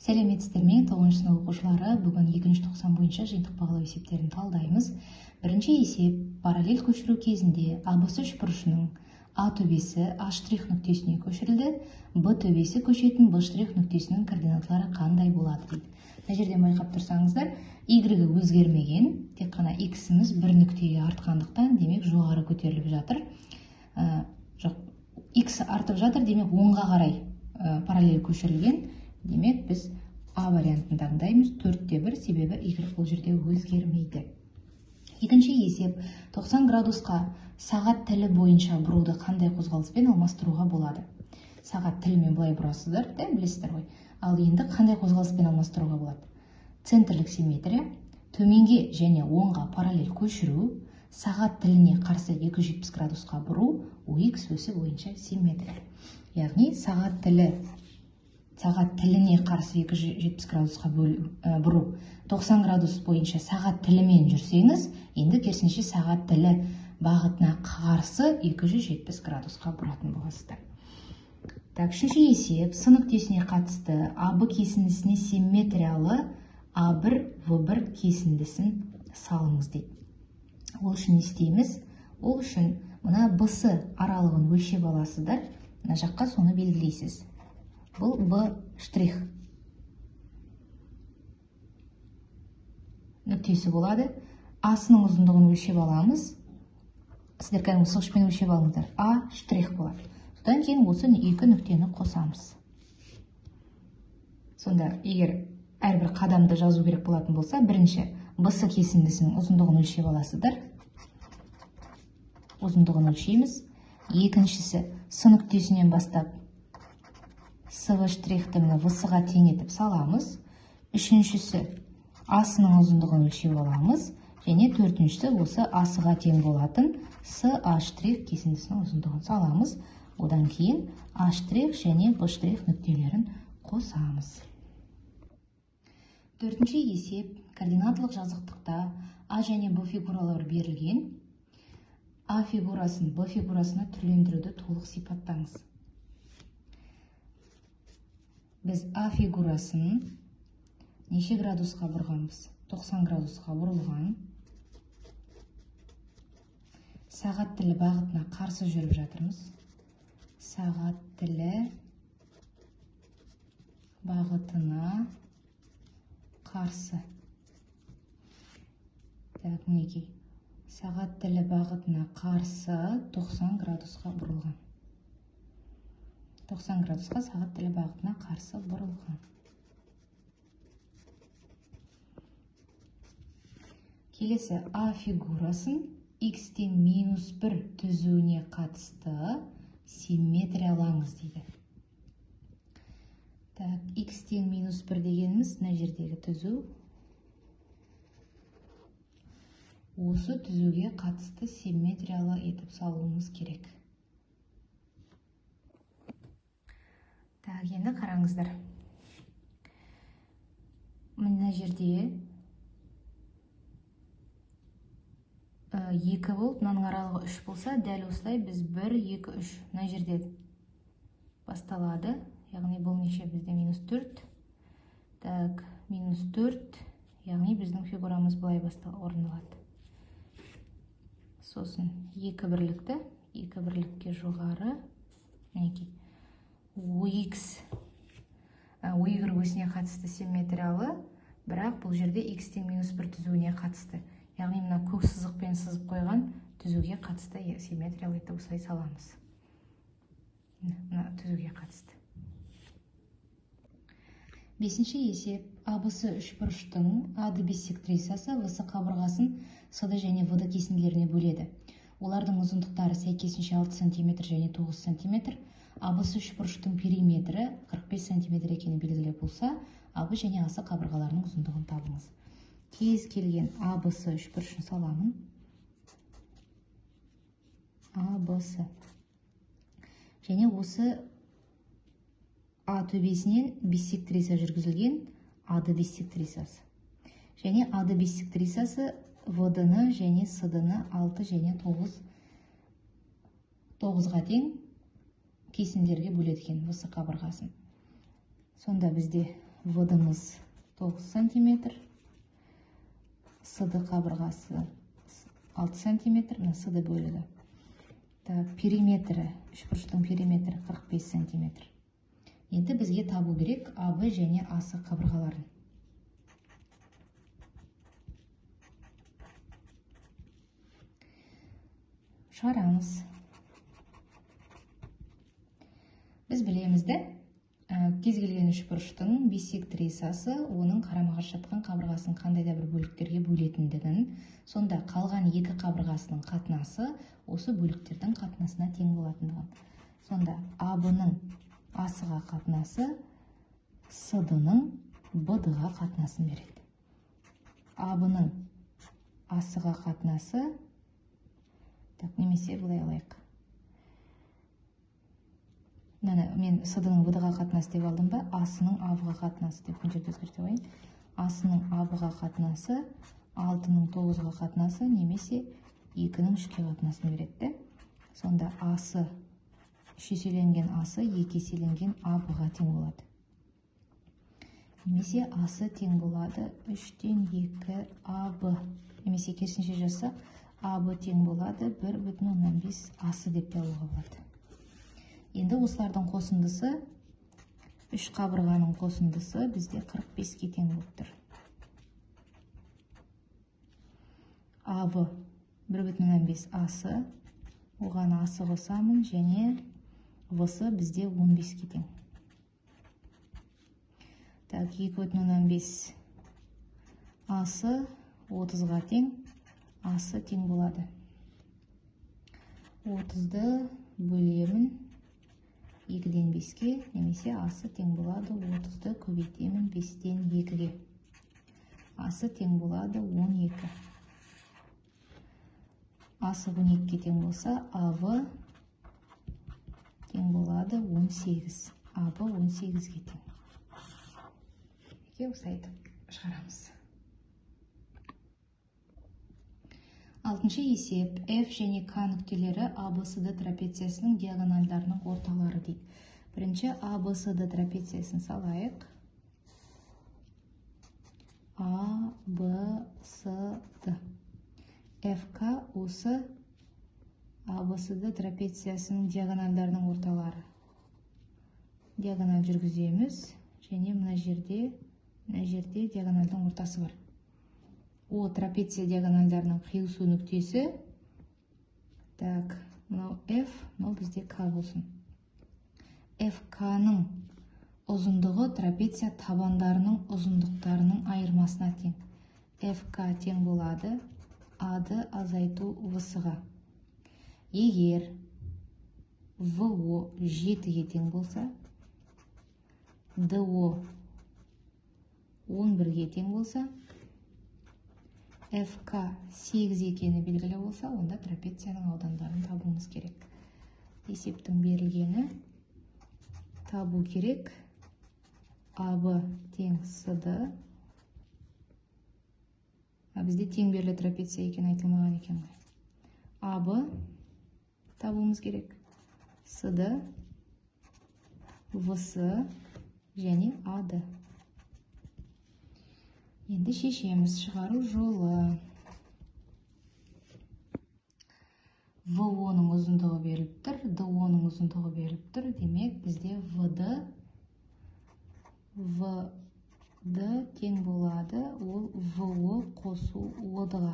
Сәлеметсіздер ме, 9-шы сынып оқушылары? Бүгін 2-тоқсан бойынша жиынтық бағалау есептерін талдаймыз. Бірінші есеп: параллель көшіру кезінде АБС үшбұрышының А төбесі А штрих нүктесіне көшірілді, Б төбесі көшетін Б штрих нүктесінің координаталары қандай болады дейді. Мына жерден байқап тұрсаңыздар, Y өзгермеген, тек қана X-іміз бір нүктеге артқандықтан, демек жоғары көтеріліп жатыр. Жоқ, X артып жатыр, демек оңға қарай параллель көшірілген. Демек біз А вариантын таңдаймыз, 4-1, себебі Y бұл жерде өзгермейді. Екінші есеп: 90 градусқа сағат тілі бойынша бұруды қандай қозғалыспен алмастыруға болады? Сағат тілімен былай бұрасыздар, да, білесіздер ғой. Ал енді қандай қозғалыспен алмастыруға болады? Центрлік симметрия, төменге және оңға параллель көшіру, сағат тіліне қарсы 270 градусқа бұру, OX өсі бойынша симметрия. Яғни сағат тіліне қарсы 270 градусқа бұру. 90 градус бойынша сағат тілімен жүрсеңіз, енді керісінше сағат тілі бағытына қарсы 270 градусқа бұратын боласыздар. Так, үшінші есеп: С нүктесіне қатысты АБ кесіндісіне симметриялы А1, В1 кесіндісін салыңыз дейді. Ол үшін не істейміз? Ол үшін мына БС аралығын өлшеп аласыздар, мына жаққа соны белгілейсіз. Бұл Б штрих нүктесі болады. А-сының ұзындығын өлшеп аламыз. Сіздер кәдімгі сызғышпен өлшеп алыңыздар. А штрих болады. Содан кейін осы екі нүктені қосамыз. Сонда егер әрбір қадамды жазу керек болатын болса, бірінші БС кесіндісінің ұзындығын өлшеп аласыздар. Ұзындығын өлшейміз. Екіншісі С нүктесінен бастап СВ штрихті мына ВС-ға тең етіп саламыз. Үшіншісі А-сының ұзындығын өлшеп аламыз. Және төртіншісі осы А-ға тең болатын СА штрих кесіндісінің ұзындығын саламыз. Одан кейін А штрих және Б штрих нүктелерін қосамыз. Төртінші есеп: координаталық жазықтықта А және Б фигуралары берілген. А фигурасын Б фигурасына түрлендіруді толық сипаттаңыз. Біз А фигурасын неше градусқа бұрғанбыз? 90 градусқа бұрылған. Сағат тілі бағытына қарсы жүріп жатырмыз. Сағат тілі бағытына қарсы. Так, мінекей. Сағат тілі бағытына қарсы 90 градусқа бұрылған. 90 градусқа сағат тілі бағытына қарсы бұрылған. Келесі А фигурасын x тең минус 1 түзуіне қатысты симметриялаңыз дейді. Так, x тең минус 1 дегеніміз мына жердегі түзу. Осы түзуге қатысты симметриялы етіп салуымыз керек. Так, енді қараңыздар. Мына жерде 2 болып, мынаның аралығы 3 болса, дәл осылай біз 1, 2, 3 мына жерде басталады. Яғни бұл неше бізде? Минус 4. Так, минус 4, яғни біздің фигурамыз былай орын алады. Сосын 2 бірлікті, 2 бірлікке жоғары, мінекей. OX, OY өсіне қатысты симметриялы, бірақ бұл жерде X тең минус 1 түзуіне қатысты. Яғни мына көк сызықпен сызып қойған түзуге қатысты симметриялы етіп осылай саламыз. Мына түзуге қатысты. Бесінші есеп: АБС үшбұрыштың АД биссектрисасы ВС қабырғасын СД және ВД кесінділеріне бөледі. Олардың ұзындықтары сәйкесінше 6 см және 9 см. АБС үшбұрыштың периметрі 45 см екені белгілі болса, АБ және АС қабырғаларының ұзындығын табыңыз. Кез келген АБС үшбұрышын саламын. АБС. Және осы А төбесінен биссектриса жүргізілген АД биссектрисасы. Және АД биссектрисасы ВД-ны және СД-ны 6 және 9-ға тең кесінділерге бөледі екен ВС қабырғасын. Сонда бізде ВД-мыз 9 сантиметр, СД қабырғасы 6 сантиметр, мына СД бөлігі. Так, периметрі, үшбұрыштың периметрі 45 сантиметр. Енді бізге табу керек АБ және АС қабырғаларын. Шығарамыз. Біз білеміз де, кез келген үшбұрыштың бисектрисасы оның қарама-қарсы жатқан қабырғасын қандай да бір бөліктерге бөлетіндігін, сонда қалған екі қабырғасының қатынасы осы бөліктердің қатынасына тең болатындығын. Сонда АБ-ның АС-ға қатынасы СД-ның БД-ға қатынасын береді. АБ-ның АС-ға қатынасы, так, немесе былай алайық. Мына мен СД-ның БД-ға қатынасы деп алдым ба, АС-ның АБ-ға қатынасы деп мына жерде өзгерте қояйын. АС-ның АБ-ға қатынасы 6-ның 9-ға қатынасы немесе 2-ның 3-ке қатынасын береді де. Сонда АС 3 еселенген АС 2 еселенген АБ-ға тең болады. Немесе АС тең болады 3-тен 2 АБ. Немесе керісінше жазсақ, АБ тең болады 1,5 АС деп те алуға болады. Енді осылардың қосындысы, үш қабырғаның қосындысы бізде 45-ке тең болып тұр. АБ 1,5 АС, оған АС қосамын, және ВС бізде 15-ке тең. Так, 2,5 АС 30-ға тең, АС тең болады. 30-ды бөлемін 2-ден 5-ке, немесе АС тең болады 30-ды көбейтемін 5-тен 2-ге. АС тең болады 12. АС 12-ге тең болса, АВ тең болады 18. АВ 18-ге тең. Екеуі осылай етіп шығарамыз. Алтыншы есеп, F және К нүктелері ABCD трапециясының диагональдарының орталары дейді. Бірінші ABCD трапециясын салайық. ABCD. FK осы ABCD трапециясының диагональдарының орталары. Диагональ жүргіземіз және мына жерде диагональдың ортасы бар. О трапеция диагональдарының қиылысу нүктесі. Так, мынау F, мынау бізде К болсын. FK-ның ұзындығы трапеция табандарының ұзындықтарының айырмасына тең. FK тең болады АД азайту ВС-ға. Егер ВО 7-ге тең болса, ДО 11-ге тең болса, FK 8 екені белгілі болса, онда трапецияның аудандарын табуымыз керек. Есептің берілгені табу керек. АБ тең СД. Бізде тең берілі трапеция екені айтылмаған екен ғой. АБ табуымыз керек. СД, ВС және АД. Енді шешеміз. Шығару жолы. ВО-ның ұзындығы беріліп тұр, ДО-ның ұзындығы беріліп тұр. Демек, бізде ВД тең болады, ол ВО қосу ОД-ға.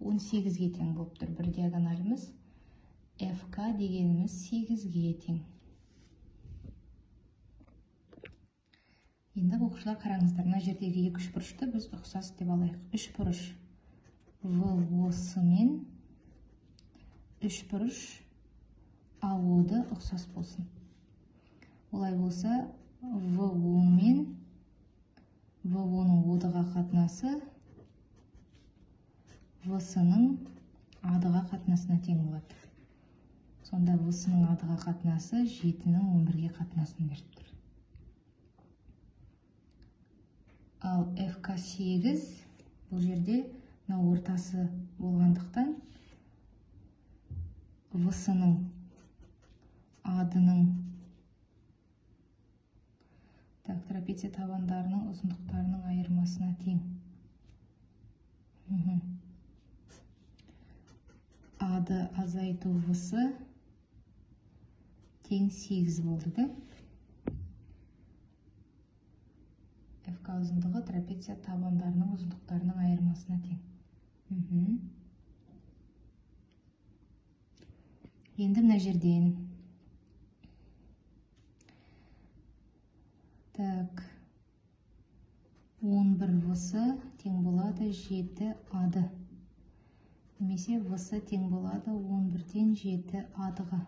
18-ге тең болып тұр бір диагоналіміз. ФК дегеніміз 8-ге тең. Енді оқушылар қараңыздар, мына жердегі екі үшбұрышты біз ұқсас деп алайық. Үшбұрыш ВОС мен үшбұрыш АОД ұқсас болсын. Олай болса, ВО мен ВО-ның ОД-ға қатынасы ВС-ның АД-ға қатынасына тең болады. Сонда ВС-ның АД-ға қатынасы 7-нің 11-ге қатынасын беріп тұр. Ал ФК 8 бұл жерде мына ортасы болғандықтан ВС-ның АД-ның, так, трапеция табандарының ұзындықтарының айырмасына тең. АД азайту ВС тең 8 болды да. ФК ұзындығы трапеция табандарының ұзындықтарының айырмасына тең. Енді мына жерден так 11 ВС тең болады 7 АД. Немесе ВС тең болады 11-ден 7 АД-ға.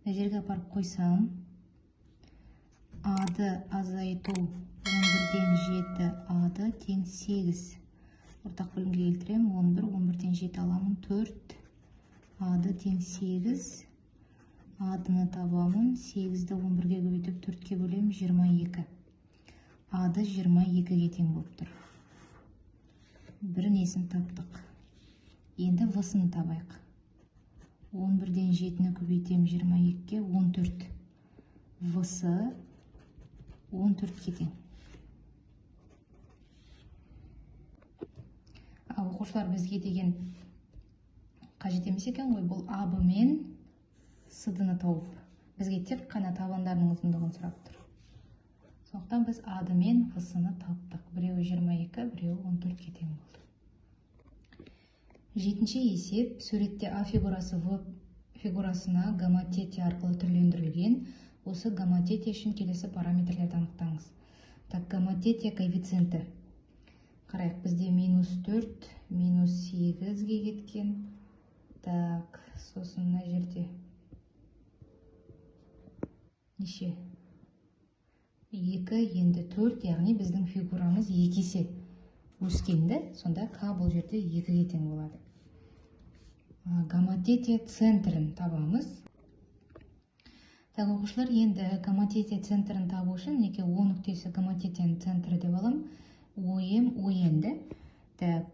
Мына жерге апарып қойсам, АД азайту 11-ден 7 АД тең 8. Ортақ бөлімге келтіремін. 11, 11-ден 7 аламын. 4 АД тең 8. АД-ны табамын. 8-ді 11-ге көбейтіп 4-ке бөлемін, 22. АД 22-ге тең болып тұр. Бір несін таптық. Енді В-сын табайық. 11-ден 7-ні көбейтемін 22-ге, 14. В-сы 14-ке тең. Оқушылар, бізге деген қажет емес екен ғой, бұл АБ мен СД-ны тауып. Бізге тек қана табандарының ұзындығын сұрап тұр. Сондықтан біз АД мен В-сыны таптық. Біреуі 22, біреуі 14-ке тең болды. Жетінші есеп. Суретте А фигурасы В фигурасына гомотетия арқылы түрлендірілген. Осы гомотетия үшін келесі параметрлерді анықтаңыз. Так, гомотетия коэффициенті. Қарайық, бізде минус 4, минус 8-ге кеткен. Так, сосын мына жерде неше? 2, енді 4, яғни біздің фигурамыз 2 есе өскенді, сонда К бұл жерде 2-ге тең болады. Гомотетия центрін табамыз. Так, оқушылар, енді гомотетия центрін табу үшін мінекей О нүктесі гомотетияның центрі деп аламын. ОМ, ОН-ді. Так,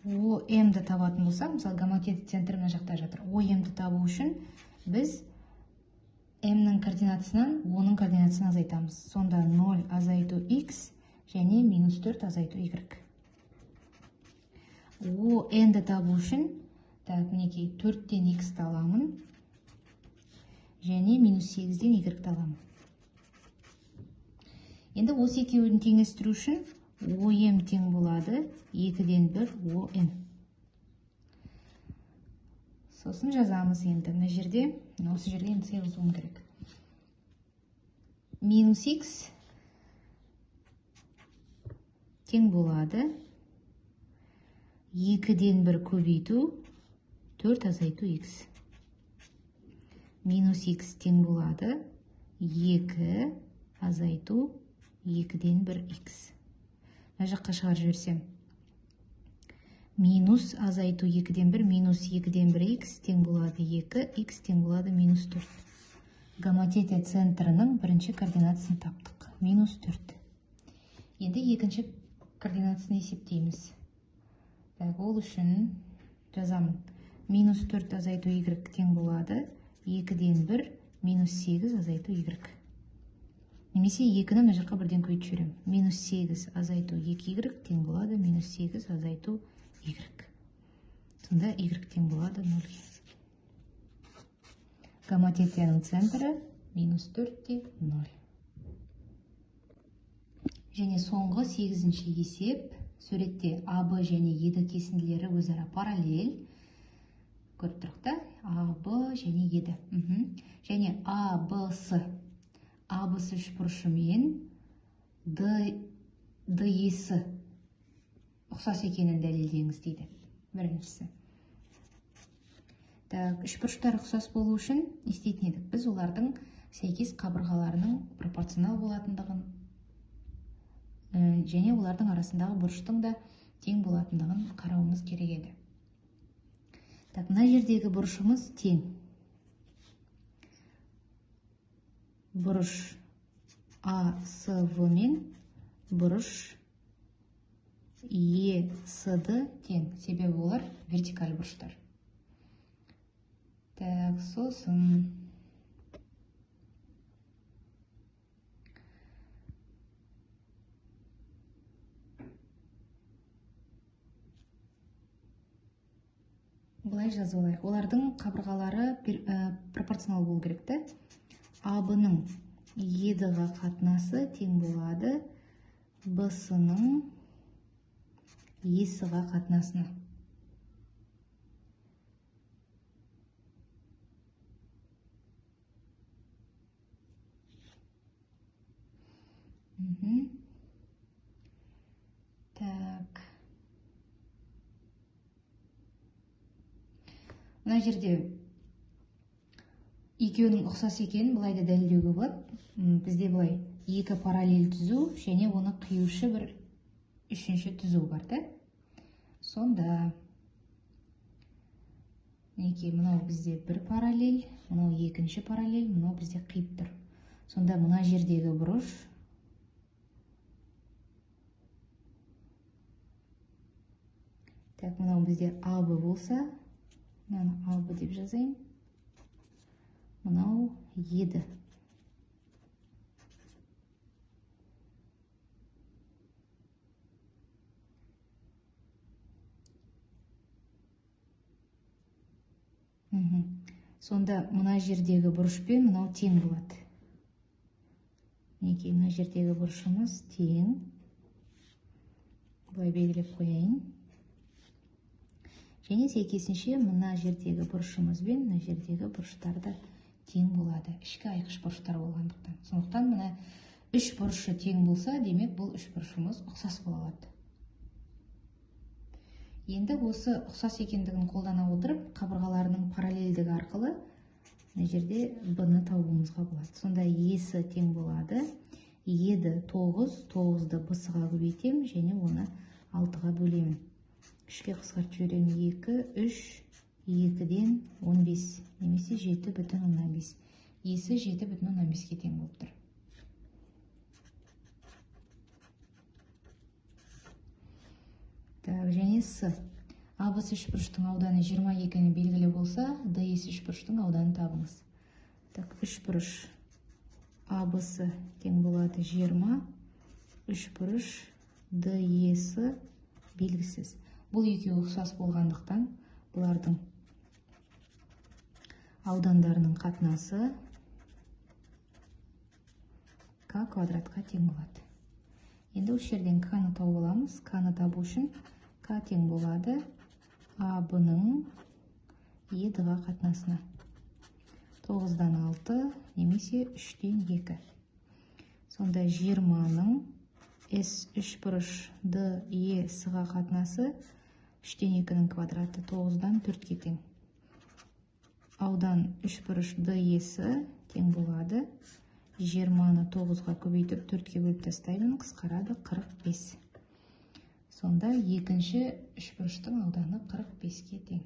ОМ-ді табатын болсақ, мысалы, гомотетия центрі мына жақта жатыр. ОМ-ді табу үшін біз М-нің координатасынан О-ның координатасын азайтамыз. Сонда 0 азайту X және минус 4 азайту Y. ОН-ді табу үшін, так, мінекей 4-тен X-ті аламын және минус 8-ден Y-ті аламын. Енді осы екеуін теңестіру үшін ОМ тең болады 2-ден 1 ОН. Сосын жазамыз енді мына жерде, осы жерге енді сыйғызуым керек. Минус X тең болады 2-ден 1 көбейту 4 азайту X. Минус X тең болады 2 азайту 2-ден 1 X. Мына жаққа шығарып жіберсем, минус азайту 2-ден 1, минус 2-ден 1 X тең болады 2, X тең болады минус 4. Гомотетия центрінің бірінші координатасын таптық, минус 4. Енді екінші координатасын есептейміз. Так, ол үшін жазамын. Минус 4 азайту Y тең болады 2-ден 1, минус 8 азайту Y. Немесе 2-ні мына жаққа бірден көбейтіп жіберемін. Минус 8 азайту 2 Y тең болады минус 8 азайту Y. Сонда Y тең болады 0-ге. Гомотетияның центрі минус 4-те 0. Және соңғы 8-ші есеп. Суретте АБ және ЕД кесінділері өзара параллель. Көріп тұрық та? АБ және ЕД. Және АБС. АБС үшбұрышымен ДЕС ұқсас екенін дәлелдеңіз дейді. Біріншісі. Так, үшбұрыштар ұқсас болу үшін не істейтін едік? Біз олардың сәйкес қабырғаларының пропорционал болатындығын және олардың арасындағы бұрыштың да тең болатындығын қарауымыз керек еді. Так, мына жердегі бұрышымыз тең. Бұрыш АСВ мен бұрыш ЕСД тең, себебі олар вертикаль бұрыштар. Так, сосын Былай жазып алайық. Олардың қабырғалары пропорционал болу керек те. АБ-ның ЕД-ға қатынасы тең болады БС-ның ЕС-ға қатынасына. Так. Мына жерде екеуінің ұқсас екенін былай да дәлелдеуге болады. Бізде былай екі параллель түзу және оны қиюшы бір үшінші түзу бар, да? Сонда мінекей мынау бізде бір параллель, мынау екінші параллель, мынау бізде қиып тұр. Сонда мына жердегі бұрыш так, мынау бізде АБ болса, мынаны АБ деп жазайын. Мынау ЕД. Сонда мына жердегі бұрышпен мынау тең болады. Мінекей мына жердегі бұрышымыз тең. Былай белгілеп қояйын. Және сәйкесінше мына жердегі бұрышымыз бен мына жердегі бұрыштар да тең болады. Ішкі айқыш бұрыштар болғандықтан. Сондықтан мына үш бұрышы тең болса, демек бұл үш бұрышымыз ұқсас бола алады. Енді осы ұқсас екендігін қолдана отырып, қабырғаларының параллельдігі арқылы мына жерде Б-ны табуымызға болады. Сонда ЕС тең болады. ЕД 9, 9-ды БС-ға көбейтемін және оны 6-ға бөлемін. Үшке қысқартып жіберемін. 2, 3, 2-ден 15 немесе 7,5. Есі 7,5-ке тең болып тұр. Так, және С. АБС үшбұрыштың ауданы 22-ні белгілі болса, ДС үшбұрыштың ауданын табыңыз. Так, үшбұрыш АБС тең болады 20, үшбұрыш ДС белгісіз. Бұл екеуі ұқсас болғандықтан бұлардың аудандарының қатынасы К квадратқа тең болады. Енді осы жерден К-ны тауып аламыз. К-ны табу үшін К тең болады АБ-ның ЕД-ға қатынасына. 9-дан 6 немесе 3-тен 2. Сонда 20-ның С үшбұрыш Д, Е, С-ға қатынасы 3-тен 2-нің квадраты 9-дан 4-ке тең. Аудан үшбұрыш Д, Е, С тең болады. 20-ны 9-ға көбейтіп 4-ке бөліп тастаймын, қысқарады 45. Сонда екінші үшбұрыштың ауданы 45-ке тең.